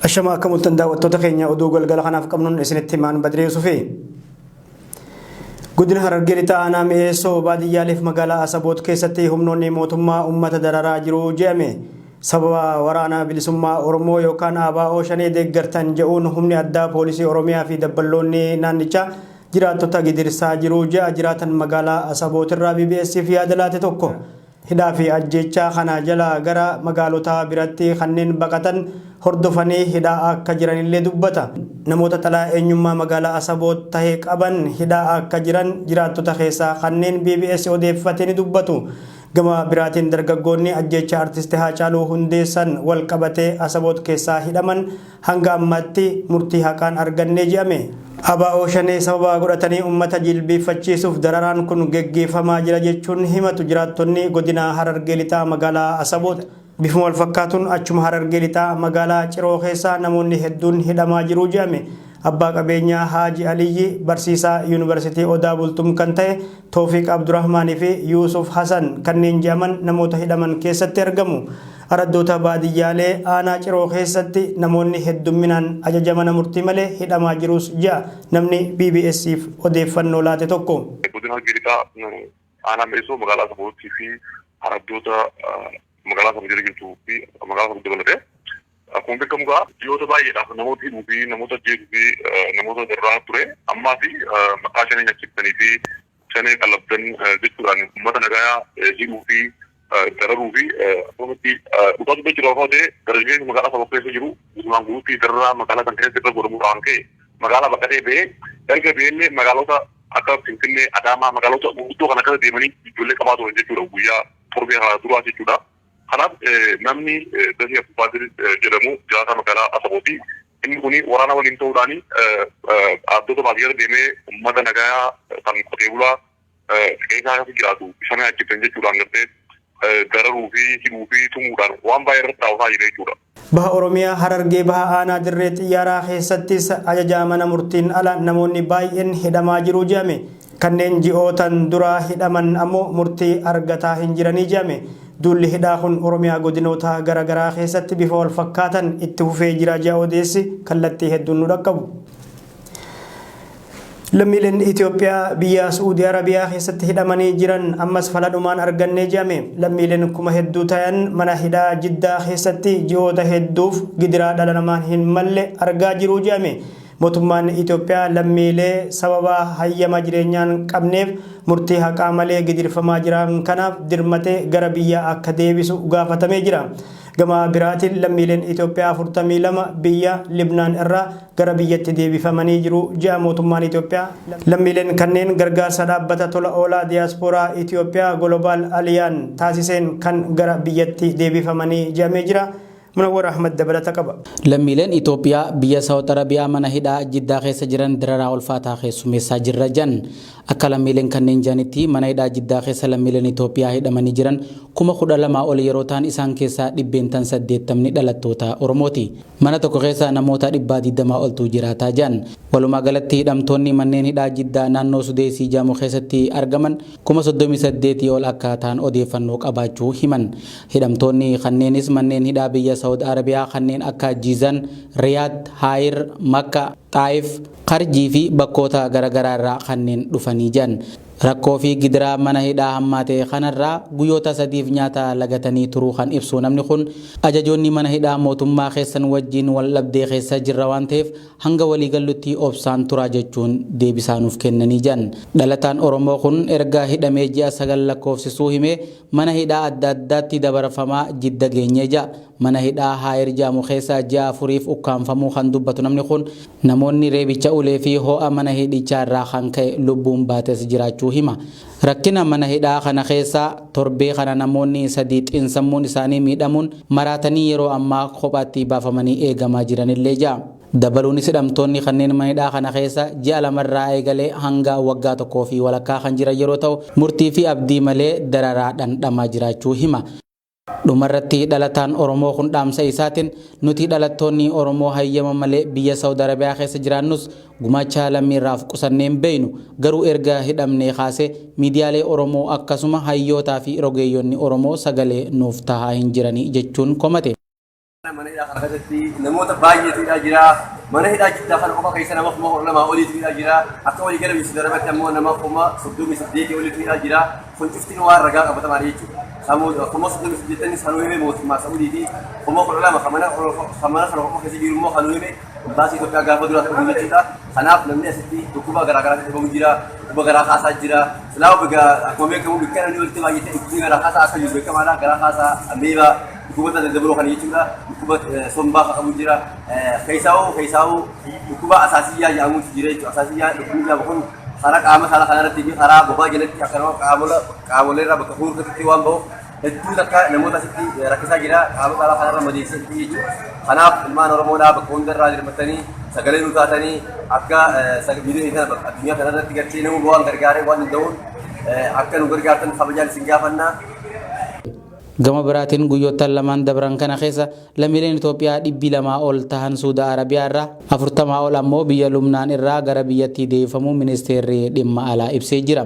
Ashama akka mul'atan daawwattoota keenya, oduu galgala kanaaf qabnuun isinitti himaan Badree Yusufi. Godina Harargee Lixaa Aanaa Mi'eessoo baadiyyaaleef magaalaa Asaboot keessatti humnoonni mootummaa uummata dararaa jiru je'ame. Sababa Waraana Bilisummaa Oromoo yookaan ABO Shanee deeggartan je'uun humni addaa poolisii Oromiyaa fi dabballoonni naannichaa jiraattota gidirsaa jiru je'a jiraatan magaalaa Asaboot irraa BBS'f yaada laate tokko. Hidhaa fi ajjeechaa kana jala gara magaalotaa biratti kanneen baqatan hordofanii hidhaa akka jiranillee dubbata. Namoota xalayaa eenyummaa magaalaa Asaboot tahe qaban hidhaa akka jiran jiraattota keessaa kanneen BBS odeeffate ni dubbatu. Gama biraatiin dargaggoonni ajjeechaa Artist Haacaaluu Hundeessan wal qabatee Asaboot keessaa hidhaman hanga ammaatti murtii haqaan arganne je'ame. ABO Shanee sababa godhatanii ummata jilbiiffachiisuuf dararaan kun geggeeffamaa jira jechuun himatu jiraattonni godina Harargee Lixaa magaalaa Asaboot. Bifuma wal fakkaatuun achuma Harargee Lixaa magaalaa Ciroo keessaa namoonni hedduun hidhamaa jiru je'ame. Abbaa qabeenyaa Haaji Aliyyi, barsiisaa Yuunivarsiitii Odaa Bultum kan ta'e Toofiq Abdurahmaan fi Yuusuf Hasan kanneen je'aman namoota hidhaman keessatti argamu. Araddoota baadiyyaalee aanaa Ciroo keessatti namoonni heddumminaan ajaja mana murtii malee hidhamaa jirus je'a namni BBS'f odeeffannoo laate tokko. Godina Harargee Lixaa Aanaa Mi'eessoo magaalaa Asaboottii fi araddoota magaalaa Asaboot jala jirtuu fi magaalaa Asaboot dabalatee akkuma beekamu egaa ji'oota baay'eedhaaf namoota hidhuu fi namoota ajjeesuu fi namoota dararaa ture. Ammaa fi maqaa Shanee nyaachiftanii fi Shanee qalabdan jechuudhaan uummata nagayaa hidhuu fi dararuu fi akkasumatti dhugaa dubbachuudhaaf osoo ta'e dargaggeessi magaalaa Asaboot keessa jiru guutumaan guutuutti dararaa magaalaa kan keessatti irra godhamuudhaan ka'e magaalaa baqatee ba'ee erga ba'ellee magaalota akka Finfinnee, Adaamaa, magaalota gurguddoo kana keessa deemanii ijoollee qabaa turan jechuudha guyyaa torbee kana duraas jechuudha. Kanaaf namni Dasee Abdulqaadir jedhamu jiraataa magaalaa Asabooti. Inni kun waraana waliin ta'uudhaan addota baadiyyaa deemee uummata nagayaa kan qotee bulaa qe'ee isaa keessa jiraatu isa nyaachiftan jechuudhaan gartee dararuu fi hidhuu fi tumuudhaan waan baay'ee irratti raawwataa jira jechuudha. Baha Oromiyaa Harargee Baha Aanaa Dirree Xiyyaaraa keessattis ajaja mana murtiin ala namoonni baay'een hidhamaa jiru je'ame. Kanneen ji'ootan dura hidhaman ammoo murtii argataa hin jiranii je'ame. Duulli hidhaa kun Oromiyaa godinoota gara garaa keessatti bifa wal fakkaatan itti fufee jira je'a odeessi kallattii hedduun nu dhaqqabu. Lammiileen Itoophiyaa biyya Su'uudii Arabiyaa keessatti hidhamanii jiran ammas fala dhumaan argannee je'ame. Lammiileen kuma hedduu tayan mana hidhaa Jiddaa keessatti ji'oota hedduuf gidiraa dhala namaan hin malle argaa jiru je'ame. Mootummaan Itoophiyaa lammiilee sababa hayyama jireenyaan qabneef murtii haqaa malee gidirfamaa jiran kanaaf dirmatee gara biyyaa akka deebisu gaafatamee jira. Gama biraatiin lammiileen Itoophiyaa 42 biyya Libnaan irraa gara biyyatti deebifamanii jiru je'a mootummaan Itoophiyaa. Lammiileen kanneen gargaarsa dhaabbata tola oolaa diyaaspooraa Itoophiyaa Golobaal Aliyaan taasiseen kan gara biyyatti deebifamanii je'amee jira. Munawwar Ahmad dabalata qaba. Lammiileen Itoophiyaa biyya Saawud Arabiyaa mana hidhaa Jiddaa keessa jiran dararaa ulfaataa keessummeessaa jirra jedhan. Akka lammiileen kanneen jedhanitti mana hidhaa Jiddaa keessa lammiileen Itoophiyaa hidhamanii jiran 12,000 ol yeroo ta'an isaan keessaa dhibbeentaan 80ni dhalattoota Oromooti. Mana tokko keessa namoota 120 oltu jiraataa jedhan. Walumaa galatti hidhamtoonni manneen hidhaa Jiddaa naannoo Sudeesii jedhamu keessatti argaman 38,000 ol akka ta'an odeeffannoo qabaachuu himan. Hidhamtoonni kanneenis manneen hidhaa biyya Sa'ud Arabiyaa kanneen akka Jizan, Riyaad, Haayir, Makka, Xaayif, Karjii fi bakkoota garagaraa irraa kanneen dhufanii jedhan. Rakkoo fi gidiraa mana hidhaa hammaate kanarraa guyyoota sadiif nyaata lagatanii turuu kan ibsu namni kun, ajajoonni mana hidhaa mootummaa keessan wajjiin wal dhabdee keessa jirra waan ta'eef hanga walii gallutti obsaan turaa jechuun deebisaa nuuf kennanii jedhan. Dhalataan Oromoo kun erga hidhamee ji'a 9 lakkoofsisuu himee mana hidhaa adda addaatti dabarfamaa Jidda geenyee ja'a. Mana hidhaa Haayir jedhamu keessa ji'a afuriif ukkaamfamuu kan dubbatu namni kun, namoonni reebicha ulee fi ho'a mana hidhichaa irraa kan ka'e lubbuun baates jiraachuu hima. Rakkina mana hidhaa kana keessa torbee kana namoonni 3 xiinsammuun isaanii miidhamuun maraatanii yeroo ammaa kophaatti baafamanii eegamaa jiranillee ja'a. Dabaluunis hidhamtoonni kanneen mana hidhaa kana keessa ji'a lamarraa eegalee hanga waggaa tokkoo fi walakkaa kan jiran yeroo ta'u, murtii fi abdii malee dararaa dhandhamaa jiraachuu hima. Dhumarratti dhalataan Oromoo kun dhaamsa isaatiin nuti dhalattoonni Oromoo hayyama malee biyya Saawud Arabiyaa keessa jiraannus gumaacha lammiirraa of qusannee hin beeknu. Garuu erga hidhamnee kaasee miidiyaalee Oromoo akkasuma hayyootaa fi rogeeyyonni Oromoo sagalee nuuf tahaa hin jirani jechuun komate. Mana hidhaa kana keessatti namoota baay'eetu hidhaa jira. Mana hidhaa Jiddaa kana qofa keessa nama 12,000 oliitu hidhaa jira. Akka walii gala biyya Arabaatti ammoo nama 38,000 oliitu hidhaa jira. Kun cuftiin waan ragaa qabatamaadha jechuudha. 38,000 kan hime mootummaa Sa'udiiti. 12,000 kan mana kana qofa keessa jiru immoo kan hime imbaasii Itoophiyaa gaafa duraa ta'uu jechuudha. Kanaaf namni asitti dhukkuba garaa garaatti dhibamu jira. Dhukkuba garaa kaasaa jira. Silaa akkuma beekamu bikka namni walitti baay'ate dhukkubni garaa kaasaa akka jiru beekamaadha. Garaa kaasaa, ameebaa, dhukkuboota daddabroo kana jechuudha. Dhukkuba sombaa kan qabu jira. Keessaa'uu dhukkuba asaasiyyaa jedhamutu jira jechuudha. Asaasiyyaa dhukkubni jedhamu kun karaa qaama saalaa kanarratti fi karaa bobaa jalatti akkanuma qaamolee irraa bakka fuulduratti waan ba'uuf hedduu takka namoota asitti rakkisaa jira. Qaama saalaa kanarra madeessee jechuudha. Kanaaf ilmaan Oromoodhaa bakka hundarraa dirmatanii sagalee nu taatanii akka viidiyoo kana bakka addunyaa kanarratti gartee nama waan gargaaree waan danda'uun akka nu gargaartan kabajaan isin gaafanna. Gama biraatiin guyyoottan lamaan dabran kana keessa lammiileen Itoophiyaa 200 ol tahan Suuda Arabiyaa irraa, 40 ol ammoo biyya Lubnaan irraa gara biyyattii deebifamuu ministeerri dhimma alaa ibsee jira.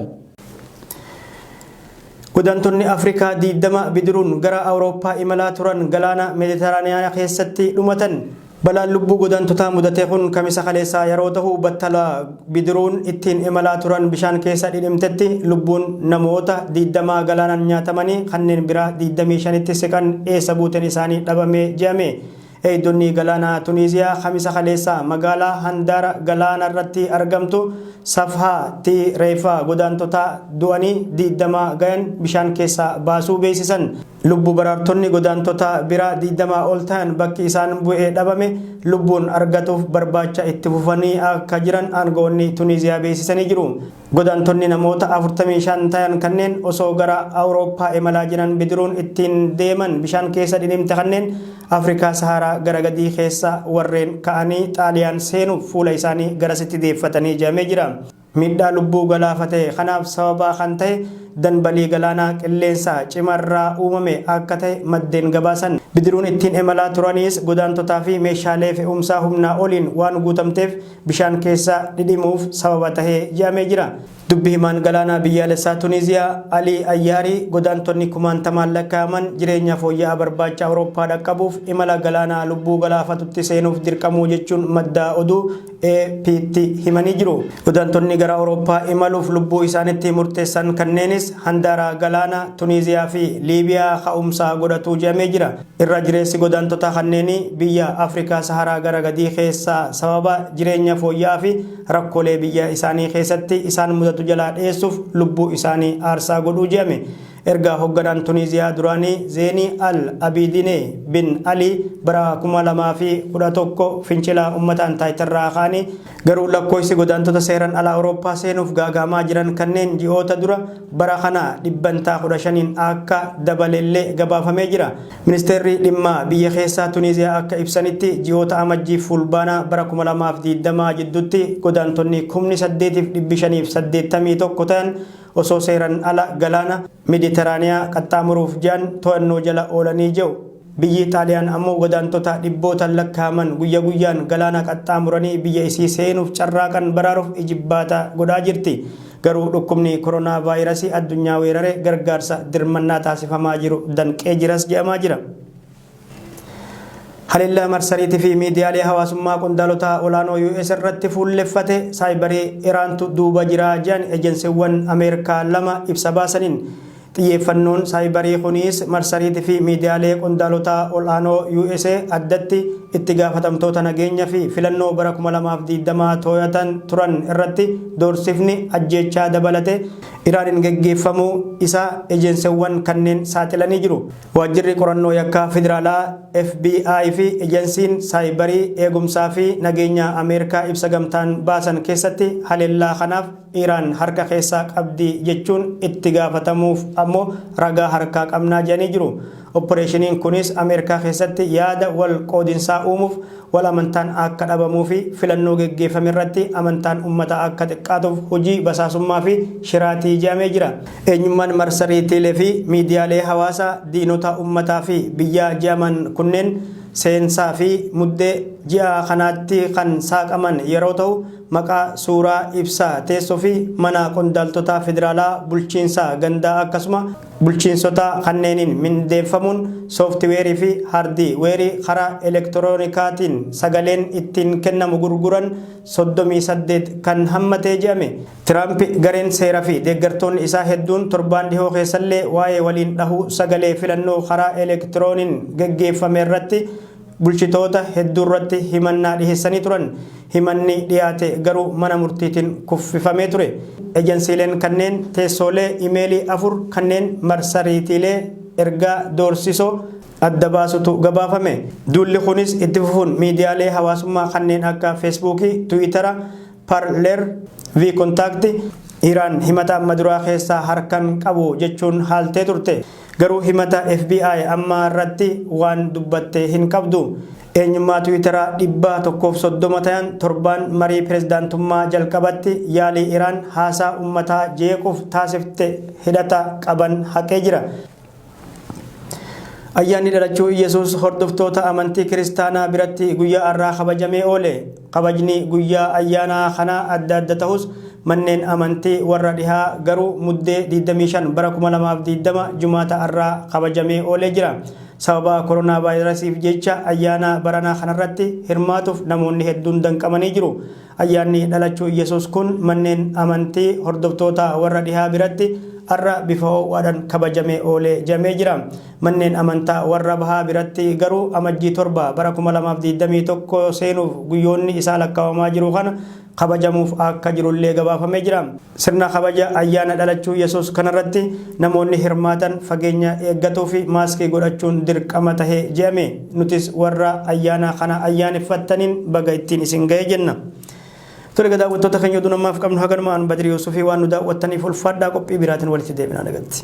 Godaantonni Afrikaa 20 bidiruun gara Awurooppaa imalaa turan galaana Meeditiraaniyaana keessatti dhumatan. Balaan lubbuu godaantotaa mudate kun Kamisa kaleessaa yeroo ta'u, battala bidiruun ittiin imalaa turan bishaan keessa dhidhimtetti lubbuun namoota 20 galaanaan nyaatamanii kanneen biraa 25tti siqan eessa buuteen isaanii dhabamee je'ame. Eegdonni galaanaa Tuniiziyaa Kamisa kaleessaa magaalaa handaara galaana irratti argamtu Safhaatti reeffa godaantotaa du'anii 20 gayan bishaan keessaa baasuu beeksisan. Lubbu baraartonni godaantota biraa 20 ol ta'an bakki isaan bu'ee dhabame lubbuun argatuuf barbaacha itti fufanii akka jiran aangawoonni Tuniiziyaa beeksisanii jiru. Godaantonni namoota 45 ta'an kanneen osoo gara Awurooppaa imalaa jiran bidiruun ittiin deeman bishaan keessa dhidhimte kanneen Afrikaa Saharaa gara gadii keessa warreen ka'anii Xaaliyaan seenuuf fuula isaanii garasitti deeffatanii jedhamee jira. Miidhaa lubbuu galaafate kanaaf sababaa kan ta'e danbalii galaanaa qilleensa cimarraa uumame akka ta'e maddeen gabaasan. Bidiruun ittiin imalaa turaniis godaantotaa fi meeshaalee fe'umsaa humnaa oliin waan guutamteef bishaan keessa dhidhimuuf sababa tahee jedhamee jira. Dubbi himaan galaanaa biyyaalessaa Tuniiziyaa Alii Ayyaarii godaantonni kumaantamaan lakkaa'aman jireenya fooyya'aa barbaacha Awurooppaa dhaqqabuuf imala galaanaa lubbuu galaafatutti seenuuf dirqamuu jechuun madda oduu AP'tti himanii jiru. Godaantonni gara Awurooppaa imaluuf lubbuu isaanitti murteessan kanneenis handaara galaana Tuniiziyaa fi Liibiyaa ka'umsa godhatu jedhamee jira. Irra jireessi godaantota kanneenii biyya Afrikaa Saharaa gara gadii keessaa sababa jireenya fooyya'aa fi rakkoolee biyya isaanii keessatti isaan mudatu jalaa dheessuuf lubbuu isaanii aarsaa godhuu jedhame. Erga hogganaan Tuniiziyaa duraanii Zeenii Al Abiidine Bin Ali bara 2011 fincila uummataan taayitarraa ka'anii garuu lakkoofsi godaantota seeran ala Awurooppaa seenuuf gaaga'amaa jiran kanneen ji'oota dura bara kana dhibbantaa 15n akka dabalellee gabaafamee jira. Ministeerri dhimma biyya keessaa Tuniiziyaa akka ibsanitti ji'oota Amajjii Fulbaanaa bara 2020 jidduutti godaantonni 8,581 ta'an osoo seeran ala galaana Meeditiraaniyaa qaxxaamuruuf ji'an to'annoo jala oolanii jiru. Biyyi Xaaliyaan ammoo godaantota dhibbootaan lakkaa'aman guyya guyyaan galaana qaxxaamuranii biyya isii seenuuf carraaqan baraaruuf ijibbaata godhaa jirti. Garuu dhukkubni koronaa vaayirasii addunyaa weerare gargaarsa dirmannaa taasifamaa jiru danqee jiras jedhamaa jira. Haleellaa marsariitii fi miidiyaalee hawaasummaa qondaalota olaanoo US irratti fuulleffate saayibarii Iraantu duuba jira jedhan ejensiiwwan Ameerikaa lama ibsa baasaniin. Xiyyeeffannoon saayibarii kunis marsariitii fi miidiyaalee qondaalota olaanoo USA addatti itti gaafatamtoota nageenya fi filannoo bara 2020 to'atan turan irratti doorsifni ajjeechaa dabalate Iraaniin geggeeffamuu isaa ejensiiwwan kanneen saaxilanii jiru. Waajjirri qorannoo yakkaa federaalaa FBI fi ejensiin saayibarii eegumsaa fi nageenya Ameerikaa ibsa gamtaan baasan keessatti haleellaa kanaaf Iraan harka keessaa qabdi jechuun itti gaafatamuuf ammoo ragaa harkaa qabnaa jedhanii jiru. Opporeeshiniin kunis Ameerikaa keessatti yaada wal qoodinsaa uumuuf, wal amantaan akka dhabamuu fi filannoo geggeeffame irratti amantaan uummataa akka xiqqaatuuf hojii basaasummaa fi shiraatii jedhamee jira. Eenyummaan marsariitiilee fi miidiyaalee hawaasaa diinota uummataa fi biyyaa jedhaman kunneen seensaa fi muddee ji'a kanaatti kan saaqaman yeroo ta'u, maqaa, suuraa, ibsa teessoo fi mana qondaaltota federaalaa, bulchiinsa gandaa akkasuma Bulchiinsota kanneeniin mindeeffamuun sooftiweerii fi haardiweerii karaa elektiroonikaatiin sagaleen ittiin kennamu gurguran 38 kan hammatee jedhame. Tiraamp gareen seeraa fi deeggartoonni isaa hedduun torbaan dhihoo keessallee waa'ee waliin dhahuu sagalee filannoo karaa elektirooniin geggeeffame irratti bulchitoota hedduu irratti himannaa dhiheessanii turan. Himanni dhiyaate garuu mana murtiitiin kuffifamee ture. Ejensiileen kanneen teessoolee imeelii 4 kanneen marsariitiilee ergaa doorsisoo adda baasutu gabaafame. Duulli kunis itti fufuun miidiyaalee hawaasummaa kanneen akka Feesbuukii, Tiwiitara, Parler, V-Kontaakti Iraan himata amma duraa keessaa harkan qabu jechuun haaltee turte. Garuu himata FBI amma irratti waan dubbatte hin qabdu. Eenyummaa Tiwiitaraa 130 ta'an torbaan marii pirezidaantummaa jalqabatti yaalii Iraan haasaa uummataa jeequuf taasifte hidhata qaban haqee jira. Ayyaanni dhalachuu Iyyasuus hordoftoota amantii kiristaanaa biratti guyyaa har'aa kabajamee oole. Kabajni guyyaa ayyaanaa kanaa adda adda ta'us manneen amantii warra dhihaa garuu Muddee 25 bara 2020 Jumaata har'aa kabajamee oolee jira. Sababa koronaa vaayirasiif jecha ayyaana baranaa kanarratti hirmaatuuf namoonni hedduun danqamanii jiru. Ayyaanni dhalachuu Iyyasuus kun manneen amantii hordoftoota warra dhihaa biratti har'a bifa ho'aadhaan kabajamee oolee jamee jira. Manneen amantaa warra bahaa biratti garuu Amajjii 7 bara 2021 seenuuf guyyoonni isaa lakkaawamaa jiru kana kabajamuuf akka jirullee gabaafamee jira. Sirna kabaja ayyaana dhalachuu Yesuus kanarratti namoonni hirmaatan fageenya eeggatuu fi maaskii godhachuun dirqama tahee je'ame. Nutis warra ayyaana kana ayyaaneffattaniin baga ittiin isin ga'e jenna. Tole egaa daawwattoota keenya oduu namaaf qabnu haganumaan Badrii Yuusufii waan nu daawwattaniif ulfaadhaa qophii biraatiin walitti deebinaa nagatti.